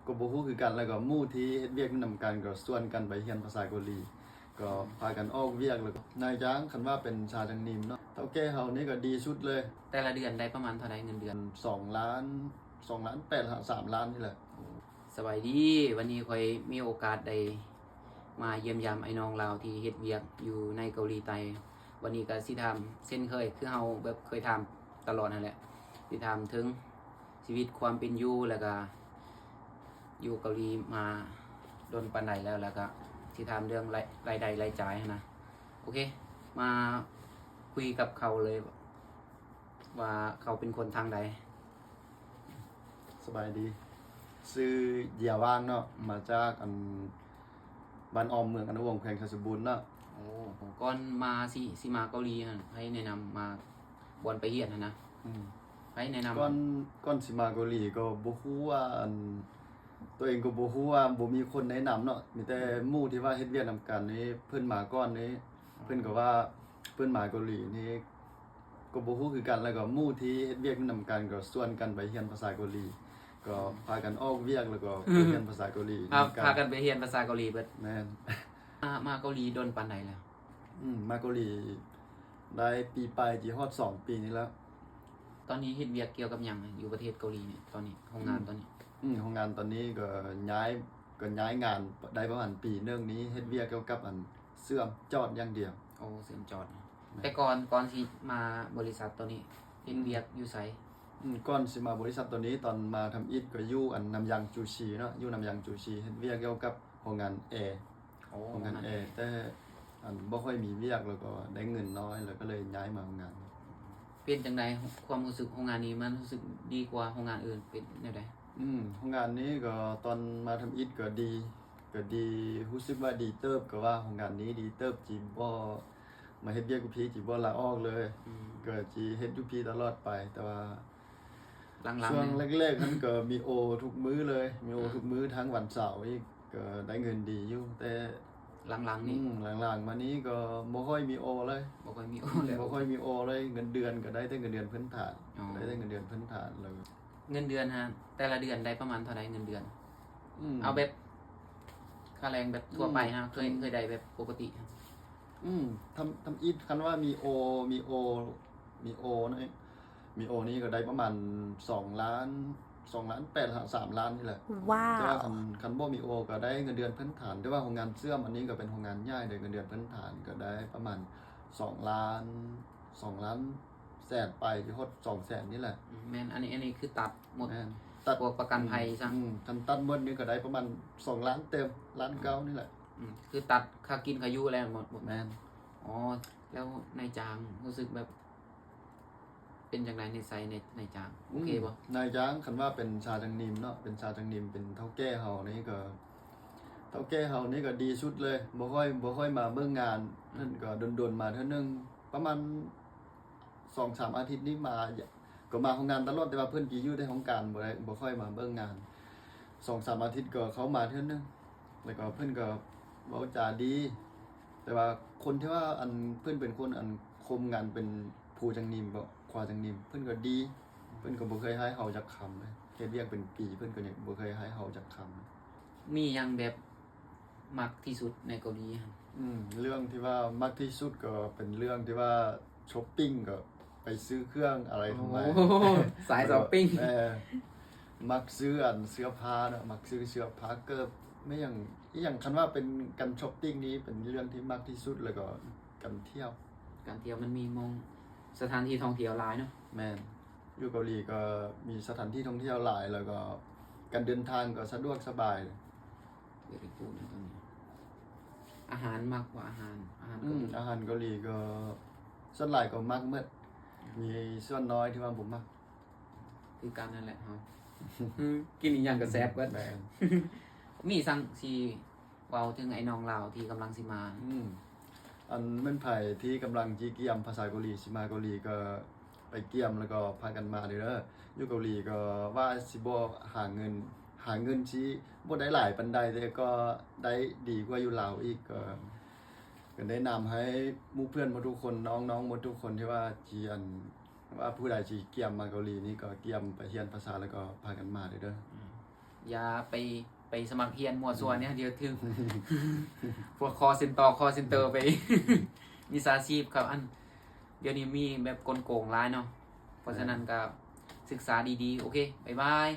ກໍບໍ່ຮູ້ຄືກັນ ແລ້ວກໍໝູ່ທີ່ເຮັດວຽກນຳກັນກໍຊວນກັນໄປຮຽນພາສາເກົາຫຼີ ກໍພາກັນອອກວຽກ ແລ້ວກໍນາຍຈ້າງ ຄັນວ່າເປັນຊາວຈັ່ງນິມເນາະ ເຖົ້າແກ່ເຮົານີ້ກໍດີສຸດເລີຍ. ແຕ່ລະເດືອນໄດ້ປະມານເທົ່າໃດເງິນເດືອນ? ສອງລ້ານ ສອງລ້ານແປດ ສາມລ້ານນີ້ແຫຼະ. ສະບາຍດີ ວັນນີ້ຂ້ອຍມີໂອກາດໄດ້ມາຢ້ຽມຢາມອ້າຍນ້ອງລາວທີ່ເຮັດວຽກຢູ່ໃນເກົາຫຼີໃຕ້. ວັນນີ້ກໍຊິຖາມເຊັ່ນເຄີຍ ຄືເຮົາແບບເຄີຍຖາມຕະຫຼອດຫັ້ນແຫຼະ ຊິຖາມເຖິງຊີວິດຄວາມເປັນຢູ່ ແລ້ວກໍຢູ່ເກົາຫຼີມາດົນປານໃດແລ້ວ ແລ້ວກໍຊິຖາມເລື່ອງລາຍ ລາຍໄດ້ລາຍຈ່າຍຫັ້ນນະ. ໂອເຄ ມາຄຸຍກັບເຂົາເລີຍ ວ່າເຂົາເປັນຄົນທາງໃດ? ສະບາຍດີ ຊື່ເຢຍຫວ່າງເນາະ ມາຈາກອັນ ບ້ານອ້ອມ ເມືອງອະນຸວົງ ແຂວງໄຊສົມບູນເນາະ. ໂອ້ ກ່ອນມາຊິ ຊິມາເກົາຫຼີຫັ້ນ ໃຜແນະນຳມາ ບ່ອນໄປຮຽນຫັ້ນນະ? ອືມ ໃຜແນະນຳ? ກ່ອນ ກ່ອນຊິມາເກົາຫຼີກໍບໍ່ຮູ້ວ່າ ອັນ ຕົວເອງກໍບໍ່ຮູ້ວ່າ ບໍ່ມີຄົນແນະນຳເນາະ ມີແຕ່ໝູ່ທີ່ວ່າເຮັດວຽກນຳກັນນີ້ ເພິ່ນມາກ່ອນນີ້ ເພິ່ນກໍວ່າເພິ່ນມາເກົາຫຼີນີ້ ກໍບໍ່ຮູ້ຄືກັນ ແລ້ວກໍໝູ່ທີ່ເຮັດວຽກນຳກັນກໍຊວນກັນໄປຮຽນພາສາເກົາຫຼີ ກໍພາກັນອອກວຽກ ແລ້ວກໍໄປຮຽນພາສາເກົາຫຼີ ພາ ນຳກັນ ພາກັນໄປຮຽນພາສາເກົາຫຼີເບິດ. ແມ່ນ. ມາ ມາເກົາຫຼີດົນປານໃດແລ້ວ? ອືມ ມາເກົາຫຼີໄດ້ປີປາຍ ຊິຮອດສອງປີນີ້ແລ້ວ. ຕອນນີ້ເຮັດວຽກກ່ຽວກັບຫຍັງຢູ່ປະເທດເກົາຫຼີນີ້? ຕອນນີ້ໂຮງງານ ອືມ ຕອນນີ້ ອືມ ໂຮງງານຕອນນີ້ກໍຍ້າຍ ກໍຍ້າຍງານໄດ້ປະມານປີໜຶ່ງນີ້ ເຮັດວຽກກ່ຽວກັບອັນ ເຊື່ອມຈອດຢ່າງດຽວ. ໂອ້ ເຊື່ອມຈອດ. ແມ່ນ. ແຕ່ກ່ອນ ກ່ອນຊິມາບໍລິສັດໂຕນີ້ ເຮັດ ອືມ ວຽກຢູ່ໃສ? ອືມ ກ່ອນຊິມາບໍລິສັດໂຕນີ້ ຕອນມາທຳອິດກໍຢູ່ອັນ ນ້ຳຢາງຈູຊີເນາະ ຢູ່ນ້ຳຢາງຈູຊີ ເຮັດວຽກກ່ຽວກັບໂຮງງານແອ. ໂອ້ ໂຮງງານແອ ແຕ່ອັນ ບໍ່ຄ່ອຍມີວຽກ ແລ້ວກໍໄດ້ເງິນນ້ອຍ ແລ້ວກໍເລີຍຍ້າຍມາໂຮງງານ. ເປັນຈັ່ງໃດ ຄວາມຮູ້ສຶກໂຮງງານນີ້ ມັນຮູ້ສຶກດີກວ່າໂຮງງານອື່ນ ເປັນແນວໃດ? ອືມ ໂຮງງານນີ້ກໍຕອນມາທຳອິດກໍດີ ກໍດີ ຮູ້ສຶກວ່າດີເຕີບ ກໍວ່າໂຮງງານນີ້ດີເຕີບ ຊິບໍ່ມາເຮັດວຽກຢູ່ພີ້ ຊິບໍ່ລາອອກເລີຍ ອືມ ກໍຊິເຮັດຢູ່ພີ້ຕະຫຼອດໄປ. ແຕ່ວ່າຫຼັງໆ ຊ່ວງແລກໆຫັ້ນກໍມີໂອທຸກມື້ເລີຍ ມີໂອ ອືມ ທຸກມື້ ທັງວັນເສົາອີກ ກໍໄດ້ເງິນດີຢູ່ ແຕ່ຫຼັງໆນີ້ ອືມ ຫຼັງໆມານີ້ກໍບໍ່ຄ່ອຍມີໂອເລີຍ ບໍ່ຄ່ອຍມີໂອເລີຍ ອືມ ບໍ່ຄ່ອຍມີໂອເລີຍ ເງິນເດືອນກໍໄດ້ແຕ່ເງິນເດືອນພື້ນຖານ ອໍ ໄດ້ແຕ່ເງິນເດືອນພື້ນຖານ ແລ້ວ ເງິນເດືອນຫັ້ນ ແຕ່ລະເດືອນໄດ້ປະມານເທົ່າໃດເງິນເດືອນ? ອືມ ເອົາແບບຄ່າແຮງແບບທົ່ວໄປ ອືມ ເຮົາເຄີຍ ເຄີຍໄດ້ແບບປົກກະຕິ? ອືມ ທຳ ທຳອິດ ຄັນວ່າມີໂອ ມີໂອ ມີໂອນະ ມີໂອນີ້ກໍໄດ້ປະມານສອງລ້ານ ສອງລ້ານແປດ ສາມລ້ານນີ້ແຫຼະ. ວ້າວ ແຕ່ວ່າຄັນ ຄັນບໍ່ມີໂອກໍໄດ້ເງິນເດືອນພື້ນຖານ ແຕ່ວ່າໂຮງງານເຊື່ອມອັນນີ້ກໍເປັນໂຮງງານໃຫຍ່ເດ້ ເງິນເດືອນພື້ນຖານກໍໄດ້ປະມານສອງລ້ານ ສອງລ້ານແສນປາຍ ຊິຮອດສອງແສນນີ້ແຫຼະ. ອືມ ແມ່ນ ອັນນີ້ ອັນນີ້ຄືຕັດໝົດ ແມ່ນ ຕັດພວກປະກັນໄພ ອືມ ຊັ້ນ ອືມ ຄັນຕັດໝົດນີ້ກໍໄດ້ປະມານສອງລ້ານເຕັມ ລ້ານເກົ້ານີ້ແຫຼະ. ອືມ ຄືຕັດຄ່າກິນຄ່າຢູ່ແລ້ວໝົດ ໝົດ ແມ່ນ. ອໍ ແລ້ວນາຍຈ້າງຮູ້ສຶກແບບ ເປັນຈັ່ງໃດນິໄສນາຍ ນາຍຈ້າງ ໂອເຄບໍ່? ອືມ ນາຍຈ້າງ ຄັນວ່າເປັນຊາວຈັ່ງນິມເນາະ ເປັນຊາວຈັ່ງນິມ ເປັນເຖົ້າແກ່ເຮົານີ້ກໍ ເຖົ້າແກ່ເຮົານີ້ກໍດີສຸດເລີຍ ບໍ່ຄ່ອຍ ບໍ່ຄ່ອຍມາເບິ່ງງານ ອືມ ເພິ່ນກໍດົນໆມາເທື່ອໜຶ່ງ ປະມານສອງສາມອາທິດນີ້ມາ ກໍມາໂຮງງານຕະຫຼອດ ແຕ່ວ່າເພິ່ນຊິຢູ່ແຕ່ຫ້ອງການ ບໍ່ໄດ້ ບໍ່ຄ່ອຍມາເບິ່ງງານ ສອງສາມອາທິດກໍເຂົ້າມາເທື່ອໜຶ່ງ ແລ້ວກໍເພິ່ນກໍເວົ້າຈາດີ ແຕ່ວ່າຄົນທີ່ວ່າ ອັນ ເພິ່ນເປັນຄົນ ອັນ ຄົມງານເປັນຜູ້ຈັ່ງນິມບໍ ຄວາຈັ່ງນິມ ເພິ່ນກໍດີ ເພິ່ນກໍບໍ່ເຄີຍຮ້າຍເຮົາຈັກຄຳເລີຍ ເຮັດວຽກເປັນປີ ເພິ່ນກໍຍັງບໍ່ເຄີຍຮ້າຍເຮົາຈັກຄຳ. ມີຫຍັງແບບມັກທີ່ສຸດໃນເກົາຫຼີຫັ້ນ? ອືມ ເລື່ອງທີ່ວ່າມັກທີ່ສຸດກໍເປັນເລື່ອງທີ່ວ່າ ຊັອບປິງ ກໍໄປຊື້ເຄື່ອງອະໄລທັງຫຼາຍ ໂອ້ ສາຍຊັອບປິງ ແມ່ນ ມັກຊື້ອັນເສື້ອຜ້າເນາະ ມັກຊື້ເສື້ອຜ້າ ເກີບ ແມ່ນຫຍັງ ອີ່ຫຍັງ ຄັນວ່າເປັນການຊັອບປິງນີ້ເປັນເລື່ອງທີ່ມັກທີ່ສຸດ ແລ້ວກໍການທ່ຽວ ການທ່ຽວ ມັນມີໝ່ອງ ສະຖານທີ່ທ່ອງທ່ຽວຫຼາຍເນາະ. ແມ່ນ ຢູ່ເກົາຫຼີກໍມີສະຖານທີ່ທ່ອງທ່ຽວຫຼາຍ ແລ້ວກໍການເດີນທາງກໍສະດວກສະບາຍ. ເວຣີກູດນະ ຕອນນີ້ ອາຫານມັກບໍ່? ອາຫານ ອາຫານ ອືມ ເກົາຫຼີ ອາຫານເກົາຫຼີກໍສ່ວນຫຼາຍກໍມັກໝົດ ອືມ ມີສ່ວນນ້ອຍທີ່ວ່າບໍ່ມັກ ຄືກັນນັ້ນແຫຼະເຮົາ ກິນອີ່ຫຍັງກໍແຊບເບິດ. ແມ່ນ ມີຫຍັງຊິເວົ້າເຖິງໄອ້ນ້ອງລາວທີ່ກຳລັງຊິມາ? ອືມ ອັນແມ່ນໃຜທີ່ກຳລັງຊິກຽມພາສາເກົາຫຼີ ຊິມາເກົາຫຼີ ກໍໄປກຽມ ແລ້ວກໍພາກັນມາເດີ້. ຢູ່ເກົາຫຼີກໍວ່າຊິບໍ່ຫາເງິນ ຫາເງິນຊິບໍ່ໄດ້ຫຼາຍປານໃດ ແຕ່ກໍໄດ້ດີກວ່າຢູ່ລາວອີກ ກໍ ກໍແນະນຳໃຫ້ໝູ່ເພື່ອນໝົດທຸກຄົນ ນ້ອງໆໝົດທຸກຄົນທີ່ວ່າຊິ ອັນ ວ່າຜູ້ໃດຊິກຽມມາເກົາຫຼີນີ້ ກໍກຽມໄປຮຽນພາສາ ແລ້ວກໍພາກັນມາເດີ້. ອືມ ຢ່າໄປ ໄປສະໝັກຮຽນມົ້ວຊົ່ວເນຍ ດຽວຖືກພວກ call center call center ໄປ ມິດສາຊີບເຂົາ ອັນ ດຽວນີ້ມີແບບກົນໂກງຫຼາຍເນາະ ເພາະສະນັ້ນກໍສຶກສາດີໆ ໂອເຄ ບາຍບາຍ.